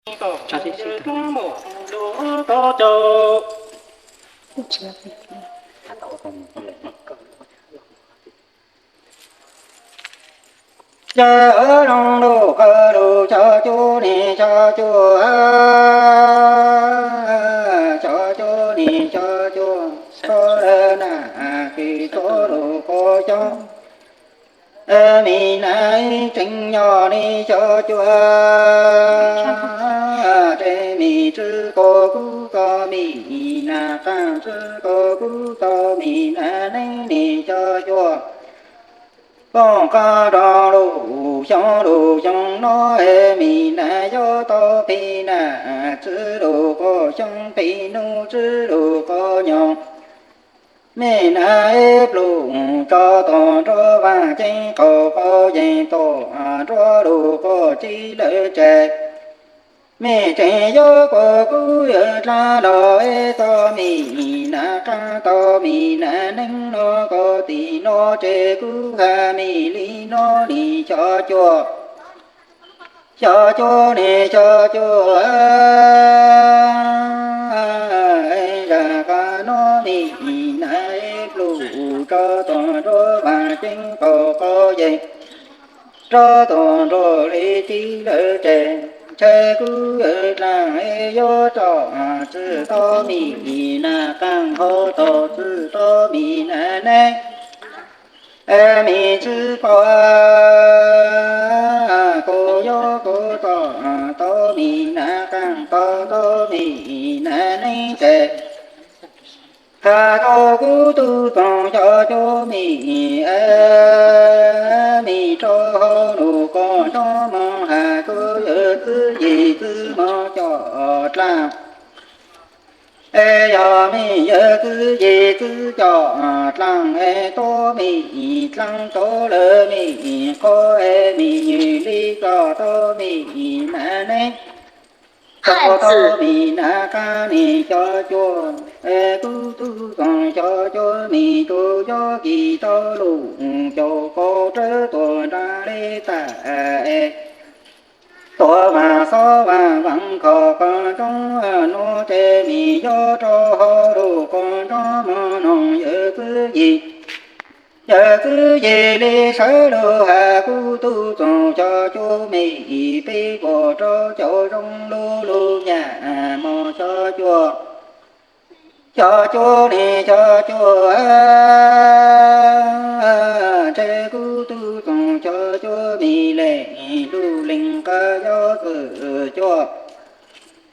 Cov zoo lug qhov lug cov cuab nig cov cuab, cov cuab nig cov cuab, txhob lawv nam kws txhob lug quav xyoob. Mim nam ib tseem nyob nig cov cuab, ces mim tswv koj kub txoj mim nam qaab, tswv koj kub txoj mim nam neeb nig cov cuab. Pob qab rau lug xyoo lug xyoo no, mim nam yuav tau phim nam, tswv lug quav xyoob phim nub, tswv lug quav nyoog. Mim nam ib pluj tso tuag nrov vaaj ceeb, qaug qaug yeeg tuag nrov lug quav tsib lawv tsev. Mim tseem yuav koj kub yawg dlaab los ib txoj mim nam qaab, tau mim nam neeb no koj tim no, ces kub has mim li no nig cov cuab. Cov cuab nig cov cuab, zag qab no mim nam ib pluj tso tuag nrov vaaj ceeb, qaug qaug yeeg nrov tuag nrov li tsib lawv tsev. Ntshe kub yawg dlaab yuav tso tswv tau mim nam qaab, ho tso tswv tau mim nam neeb. Mim tswv koj, koj yuav koj tso tau mim nam qaab, tso tau mim nam neeb tsev. Has tau kub tug txoos cov cuab mim, mim rau hauv lug koj nrov moog, has kub yawg txwv yim txwv moog cov dlaab. Es yog mim yawg txwv yim txwv cov dlaab, es tuab mim dlaab tuab lawv mim qhuav, es mim ywg li tso tau mim nam neeb, tso tau mim nam qaab nig cov cuab. Es kub tug txoos cov cuab mim tug yuav kis tau lug caum koj rawv tuag nraag li tag, es tuav vaaj xob vaaj vaam khom koj ntsoov nuav, ces mim yuav rau hauv lug koj ntsoov moog noog yawg txwv yim. Yawg txwv yim li sawv lug has kub tug txoos cov cuab mim, peb puas rau cov zoo lug lug nyam mog cov cuab. Cov cuab nig cov cuab, ntshe kub tug txoos cov cuab mim leej lug leej qab yuav txwv cuab.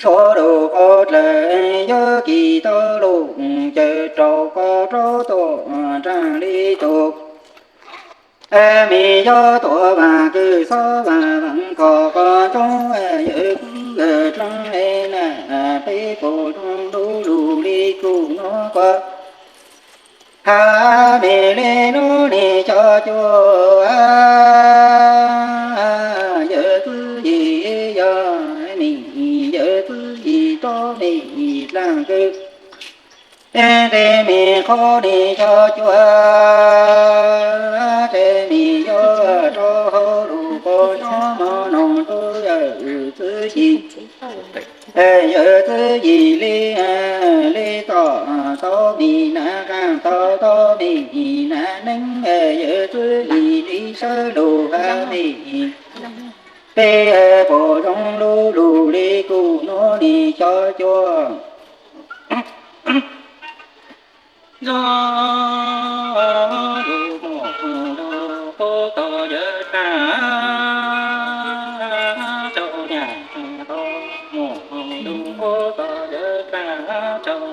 Suav lug qhov dlawg yuav kis tau lug caum rau koj rov tuag nraag li tug. Mim yuav tuav vaaj kws xob vaaj vaam khom koj ntsoov, yawg kub yawg dlaab na, peb puas zoo lug lug li kuv nuav koj. Has mim li nuav nig cov cuab, yawg txwv yim yog mim yawg txwv yim tuab mim dlaab kws. Tes mim qhuav nig cov cuab, tes mim yuav rau hauv lug koj ntsoov moog noog rau yawg txwv yim. Yawg txwv yim li, li tso tau mim nam qaab, tso tau mim nam neeb, yawg txwv yim li sawv lug has mim. Peb puas zoo lug lug li kuv nuav nig cov cuab. Zoo lug muaj lug quav tau yawg dlaab, tau nyam tau muaj lug quav tau yawg dlaab, tau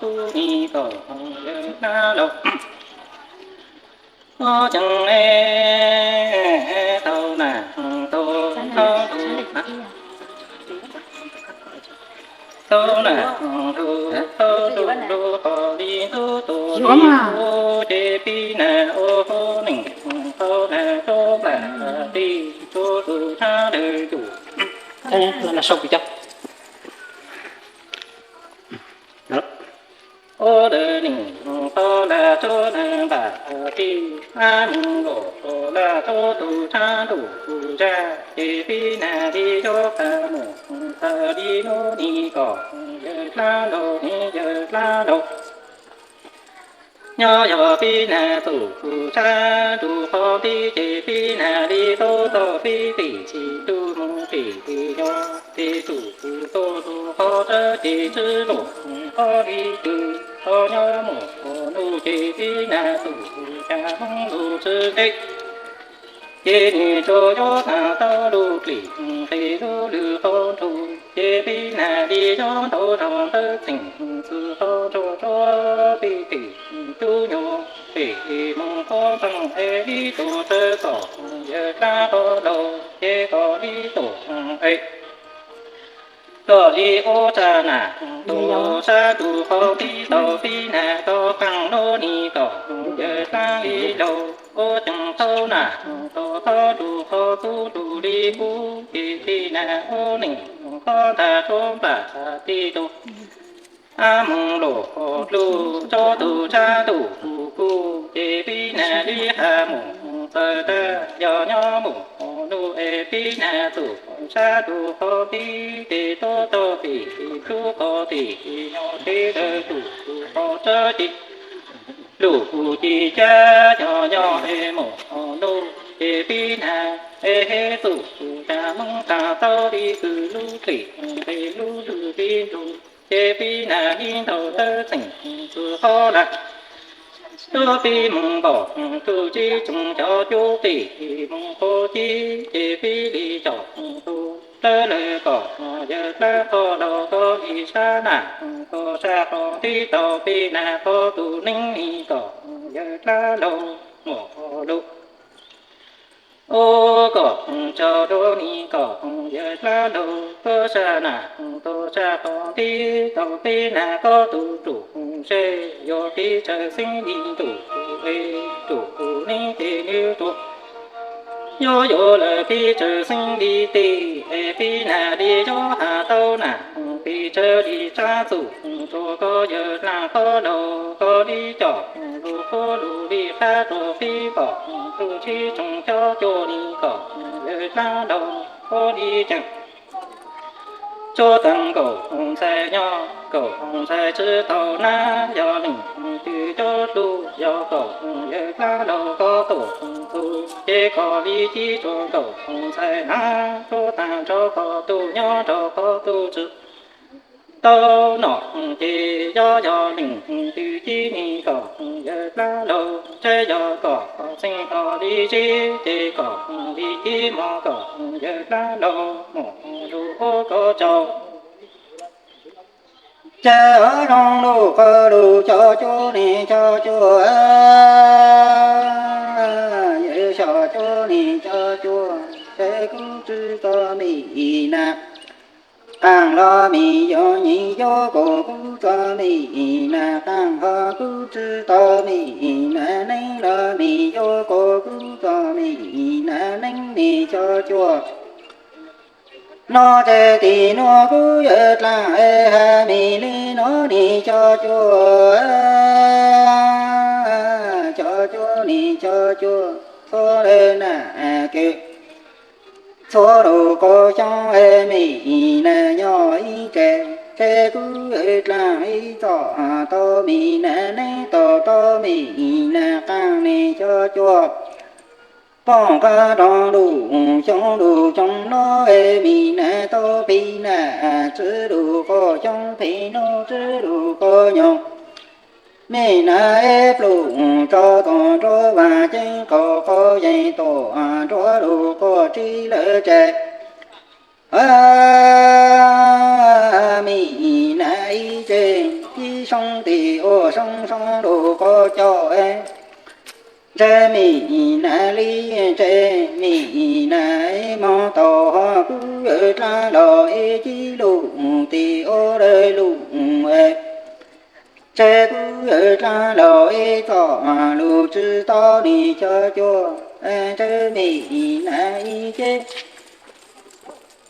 tub nig tau yawg dlaab los. Ob ceev tau nam tau tau tau nam tau tau tau li tau tau li ub ces pib nam ua neej tau nam tau nam li tau tau tau tau. Ua dawm neej tau nam tsob nag npam tij, ab moog luam laj tsob tug tshab ntuj zag, ces pib nag li yob qha mus txawm li nub ni kom yawg dlaab laug ne yawg dlaab laug. Nyob yog pib nag txug tshab ntuj qhov ntij ces pib nag li tub txoj pib tim tsis tub moog tim nyob, ces txug txug txug qhov tsawb ces tswb luam qhov li kws qhov nyob mus nuj ces pib nag txug xya Hmoob lug tswb dleb. Ces nim tsuas yuav taag tau lub klim nqe lub lwg qhov nrug, ces pib nag li yuav ntau zog ntawd txheem txug qhov nrug tsuab pib tim cub nyuag pem moog qhov nploog es ib tug tsawb kom yawg dlaab qhov laug ces kom li tuam es kom li ub tsa nam tuam sab tug qhov tib tau pib nag tau qaag nub ni kom yawg dlaab li laug ub ceev thaub nam tuam thaub tug qhov txub tug li kub ces pib nag ub neej qhov ntag tsuab npam tij tug. Ab moog luam lug tsob tug tshab ntuj kuj ces pib nag li qha mus txawm tag yog nyob mus nuj es pib nag txug sab tug qhov tib ces tub tau tim tub qhov tim nyob teb dawb tug qhov tsawb ces lug kuj ci cab yog nyob es mus nuj ces pib nag es hab txug xya Hmoob taag tau li kws lub klim nqe lub lwg pib nrug ces pib nag li ntau ntawd txheem txug qhov lawm. Tub pib moog npaum tug tsib tsoom cov cub tim moog qhov cib ces pib li com tug dlawb lawm kom yawg dlaab qhov laug kom li sab nam kom sab qhov tib tau pib nag qhov tug neeb ni kom yawg dlaab laug muam lug ub kom tsaug dua ni kom yawg dlaab laug tuab sab nam tuab sab qhov tib tau pib nag qhov tug ruam seb yuav pib tsawg xeeb li ntuj es ruam neeb ces nws tuag. Yuav yuav lawm pib tsawg xeeb li tij es pib nag li yuav has tau nam pib tsawg li tsab txuj tsuas kom yawg dlaab qhov laug kom li com lug qhuab lug li qab tsuas pib kom tug tsib tsoom cov cua li kom yawg dlaab laug kom li ceem. Tsuab taag nkaum ntxhais nyob nkaum ntxhais tswb tau nab yog leej twg cov dlub yog kom yawg dlaab laug kom tuam txug ces kom li cib tsuas nkaum ntxhais nab tsuab taag nrho qhov tug nyob nrho qhov tug tswb tau nom ces yuav yog leej twg cib ni kom yawg dlaab laug ntshe yog kom xeeb kom li tsib ces kom li cib mog kom yawg dlaab laug mus lug ub kom tsaug. Tsawg ob zoo lug qhov lug cov cuab ne cov cuab, yawg xyom cuab ne cov cuab, tsawg kuv tswb tau me nas qaag los me yog nyiam yuav kom kuv tau me nas qaag ho kuv tswb tau me nas neeb los me yuav kom kuv tau me nas neeb ne cov cuab. Nov tseg tim nuav kuv yawg dlaab es has me li nov ne cov cuab, cov cuab ne cov cuab, txhua le nam kws txhua lug qhov xyoob es me nas nyob ib tse, tseg kuv yawg dlaab ib txoj tau me nas neeb tau tau me nas qaag ne cov cuab. Poom qab rau lug xyoob lug xyoob nov es me nas tau pib nas tswb lug qhov xyoob pib nub tswb lug qhov nyoog. Me nas es pluj tso tom nruab vaaj ceeb qaum qhov yeeg tom nruab lug qhov tsib lawm tseg. Me nas ib tse, ib soob tim ua soob soob lug qhov coj. Ntshe me nas li ntshe me nas moog tau ho kuv yawg dlaab los ib cib lug tim ua lawm lug. Ntshe kuv yawg dlaab los ib txoj lug tswb tau ne cov cuab, ntshe me nas ib tse.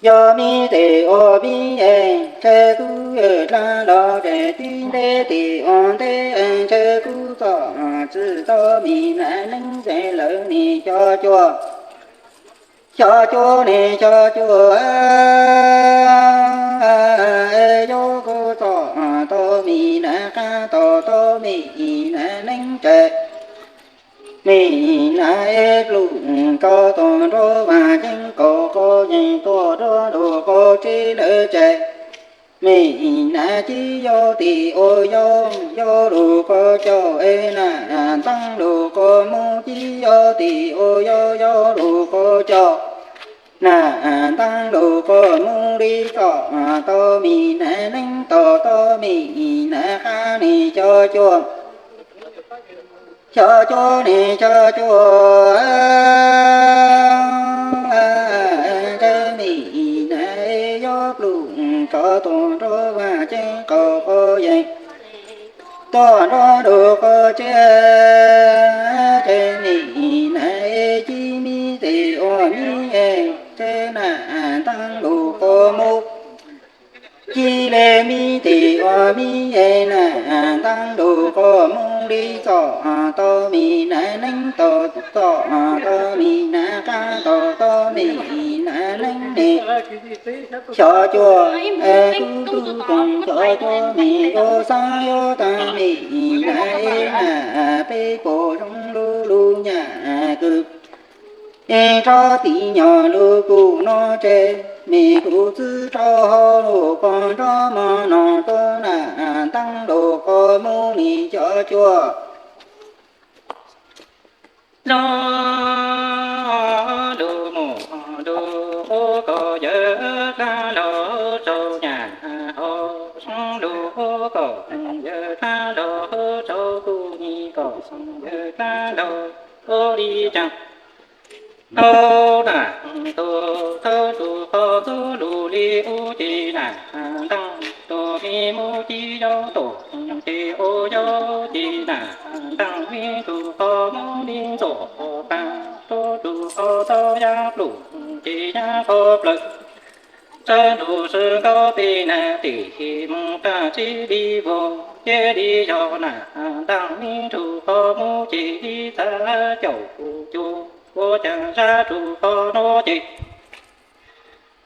Yog me tes ua me es ntshe kuv yawg dlaab los tes tib nteb tes ua nteb es ntshe kuv txoj tau mi nas neeb ces lawv nim xyov cuag, xyov cuag nim xyov cuag yuav kuv txom tau mi nas qab, tau tau mi nas neeb ces mi nas pluj ko tau nrov vaj ceeb kaum qo yeej tuaj nrov lus qo tsib lawv ces mi nas cib yau tim ua yau, yau lus qo caum es nas nteeb lus qo mus cib yau tim ua yau, yau lus qo caum nas nteeb lus qo mus li txom tau mi nas neeb, tau tau mi nas qab nim xyov cuag, xyov cuag nim xyov cuag ntshe mi nas yuav pluj ko tuaj nrov vaj ceeb kaum qo yeej tuaj nrov lus qo tsib ces mi nas cib mi tim ua mi es ntshe nas nteeb lus qo mus cib li mi tim ua mi es nas nteeb lus qo mus li txom tau mi nas neeb, tau txom tau mi nas qab, tau tau mi nas neeb nim xyov cuag es kuv tub koom xyov cuag mi yuav xav yuav tag mi nas es nas peb puas zoo lub lub nyam kws es rov tim nyog lub kub no tseg, mi kuv txwb rau hauv lub qhov nrov mog no tuaj nas nteeb lus qo mus nim xyov cuag zoo lub mus lub ub kom yawg dlab los rau nyam hauv, zoo lub ub kom yawg dlab los rau kuv nim kom yawg dlab los ub li cas. Tau nas tus thawj tus qhov ntxub lus li ub ces nas nteeb tus mi mus cib yau tuaj ces ua yau ces nas nteeb mi tus qhov mus li ntxuam pas tuaj tus qhov tau yab pluj ces yab qhov plawg. Sawv nrug sawv nkaus peb nas tim mus tag tsib li vog, cia li yog nas nteeb mi tus qhov mus ces li txav caum cuag ua cas zab tus qhov no ces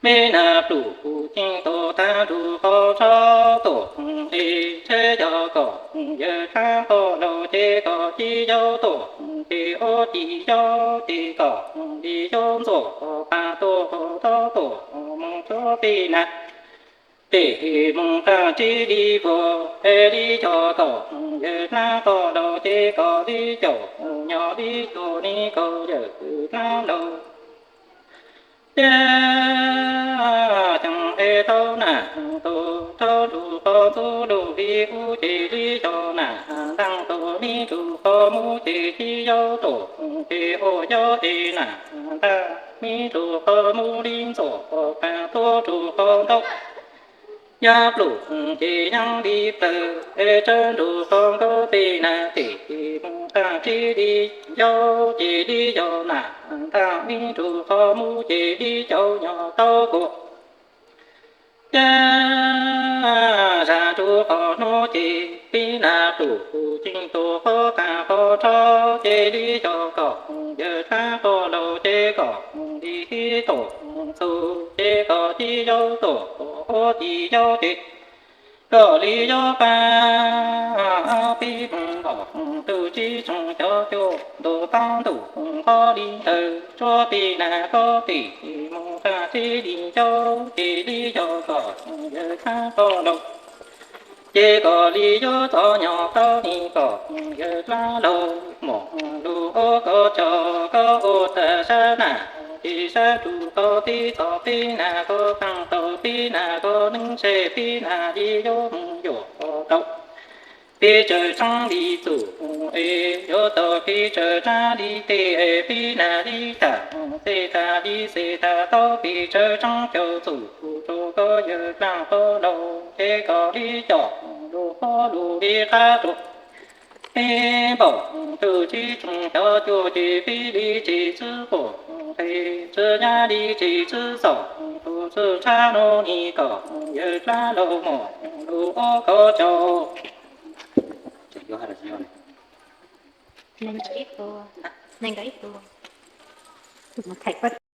peb nas pluj ceeb tuaj tag tus qhov tshab tuaj li, tsheb yog kom yawg dlab qhov laus ces kom cib yau tuaj ces ua cib yau ces kom li yau ntxuam pas tuaj qhov tau tuaj mus tsuav peb nas tim mus tag tsib li vog, es li yog kom yawg dlab qhov laus ces kom li caum nyob li caum ni kom yawg dlab laus. Ces xyoo es tau nas tus thawj tus qhov ntxub lus li ub ces li yog nas nteeb tus mi tus qhov mus ces cib yau tuaj ces ua yau ces nas nteeb mi tus qhov mus li ntxuam pas tuaj tus qhov ntau. Yab pluj ces yeej li plawg es tsawv nrug qhov nkaus peb nas tim mus tag tsib li yau ces li yog nas nteeb mi tus qhov mus ces li caum nyob tau kuv. Ces zam tus qhov no ces peb nas pluj ceeb tuaj qhov tag qhov tshab ces li yog kom yawg dlab qhov laus ces kom li tuaj txug ces kom cib yau tuaj ua cib yau ces kom li yau pas peb mus nkaum tus tsib xyoo xyov cuag ntuj taab ntuj qhov li ntawd tsuav peb nas koj tim mus tag tsib li yau ces li yog kom yawg dlab qhov laus ces kom li yau txom nyog tau ni kom yawg dlab laus mog lug ua koj tso koj ua tag sab nas ces sab rug koj tib txom peb nas koj taag tau peb nas koj neeb se peb nas li yuav mus yuav tau peb tsaws tseeb li txuj es yuav tau peb tsaws tseeb li tej es peb nas li tham tej tas li xes tas tau peb tsaws tseeb cov txuj rua koj yawg dlab qhov laus ces kom li coj lug qhov lug li qab rua peb npaum tus tsib xyoo xyov cuag ces peb li tsis txwv quas nqes txwv nyab li tsis txwv txom tus txwv tshab nuav ni kom yawg dlab laus mog lug ua koj tso. Nees nkawd ib tug, nees nkawd ib tug, mus them koj.